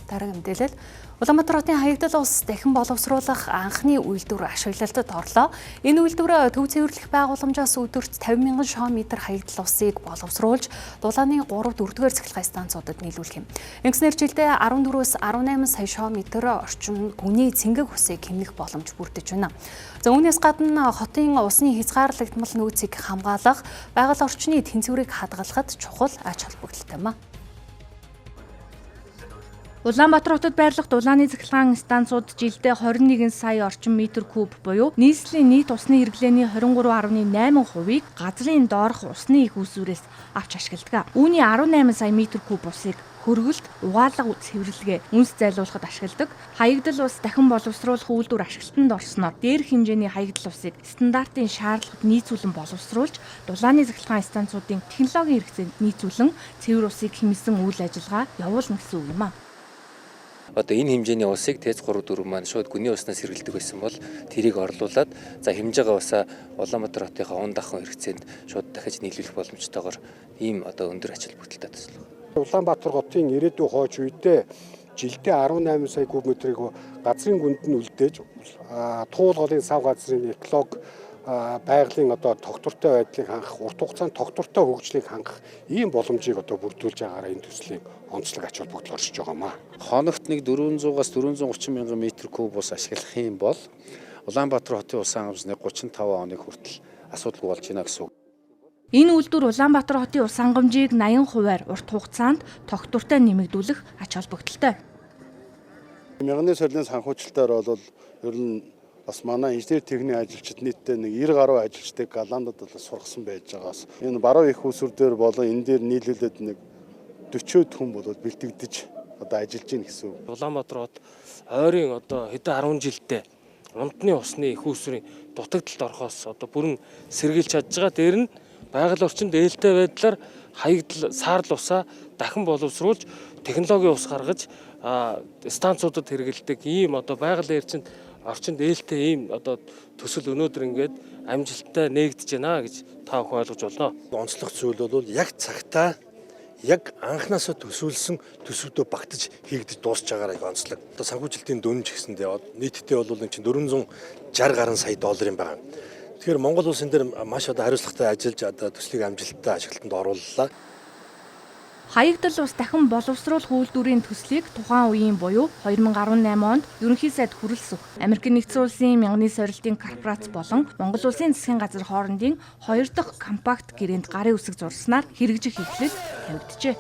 Дараагийн мэдээлэл. Улаанбаатар хотын хаягдал ус дахин боловсруулах анхны үйлдвэр ашиглалтад орлоо. Энэ үйлдвэр төв цэвэрлэх байгууламжаас өдөрт 50 мянган шометр хаягдал усыг боловсруулж дулааны 3 4-р цахилгаан станцуудад нийлүүлэх юм. Ингэснээр жилдээ 14-өөс 18 сая шометр орчим гүний цэнгэг усыг хэмнэх боломж бүрдэж байна. За, үүнээс гадна хотын усны хязгаарлагдмал нөөцийг хамгаалах, байгаль орчны тэнцвэрийг хадгалахад чухал ач холбогдолтой юм а. Улаанбаатар хотод байрлах дулааны цахилгаан станцууд жилдээ 21 сая орчим метр куб буюу нийслэлийн нийт усны хэрэглээний 23.8%-ийг газрын доорх усны их үүсвэрээс авч ашигладаг. Үүний 18 сая метр куб усыг хөргөлт, угаалга, цэвэрлэгээ, үнс зайлуулахад ашигладаг. Хаягдал ус дахин боловсруулах үйлдвэр ашиглалтанд орсноор дээрх хэмжээний хаягдал усыг стандартын шаардлагад нийцүүлэн боловсруулж, дулааны цахилгаан станцуудын технологийн хэрэгцээнд нийцүүлэн цэвэр усыг хэмнэсэн үйл ажиллагаа явуулна гэсэн үг юм а. Одоо энэ хэмжээний усыг ТЭЦ 3 4 маань шууд гүний уснаас хэрэглэдэг байсан бол тэрийг орлуулад, за, хэмжээгээ усаа Улаанбаатар хотынхаа он дахин хэрэгцээнд шууд дахиж нийлүүлэх боломжтойгоор ийм одоо өндөр ач холбогдолтой төсөл. Улаанбаатар хотын ирээдүйн хойч үедээ жилдээ 18 сая кубметрийг газрын гүнд нь үлдээж, Туул голын сав газрын экологи байгалийн одоо тогтвортой байдлыг хангах, урт хугацаанд тогтвортой хөгжлийг хангах ийм боломжийг одоо бүрдүүлж байгаараа энэ төслийн онцлог ач холбогдол оршиж байгаа юм аа. Хоногт нэг 400-аас 430 мянган метр куб ус ашиглах юм бол Улаанбаатар хотын усан хангамж нэг 35 оныг хүртэл асуудалгүй болж байна гэсэн үг. Энэ үйлдвэр Улаанбаатар хотын ус хангамжийг 80 хувиар урт хугацаанд тогтвортой нэмэгдүүлэх ач холбогдолтой. Мянганы сорилын санхүүжилтээр бол ер нь бас манай инженер техникийн ажилчид нийтдээ нэг 90 гаруй ажилчдыг Голландд бол сургасан байж байгаас энэ баруун их үүсвэр дээр болон энэ дээр нийлүүлээд нэг 40 хүн бол бэлтгэгдэж одоо ажиллаж байна гэсэн үг. Улаанбаатар хот ойрын одоо хэдэн 10 жилдээ унтны усны их үүсвэрийн дутагдалд орохоос одоо бүрэн сэргийлж чадж байгаа. Дээр нь байгаль орчинд ээлтэй байдлаар хаягдал саарл усаа дахин боловсруулж, технологийн ус гаргаж, станцуудад хэрэглэдэг ийм одоо байгаль орчинд ээлтэй ийм одоо төсөл өнөөдөр ингээд амжилттай нээгдэж байна гэж та бүхэн ойлгож байна. Онцлог зүйл бол яг цагтаа, яг анхнаасаа төсөөлсөн төсөвдөө багтаж хийгдэж дуусч байгаараа их онцлог. Одоо санхүүжилтийн дүн ч гэсэндээ нийтдээ бол энэ чинь 460 гаруй сая долларын байгаа. Тэгэхээр Монгол улсын дээр маш одоо хариуцлагатай ажиллаж, одоо төслийг амжилттай ашиглалтанд орууллаа. Хаягдал ус дахин боловсруулах үйлдвэрийн төслийг тухайн үеийн буюу 2018 онд ерөнхий сайд Хүрэлсүх, Америкийн Нэгдсэн Улсын Мянганы сорилтын корпорац болон Монгол Улсын засгийн газар хоорондын хоёр дахь компакт гэрээнд гарын үсэг зурснаар хэрэгжих эхлэл тавигджээ.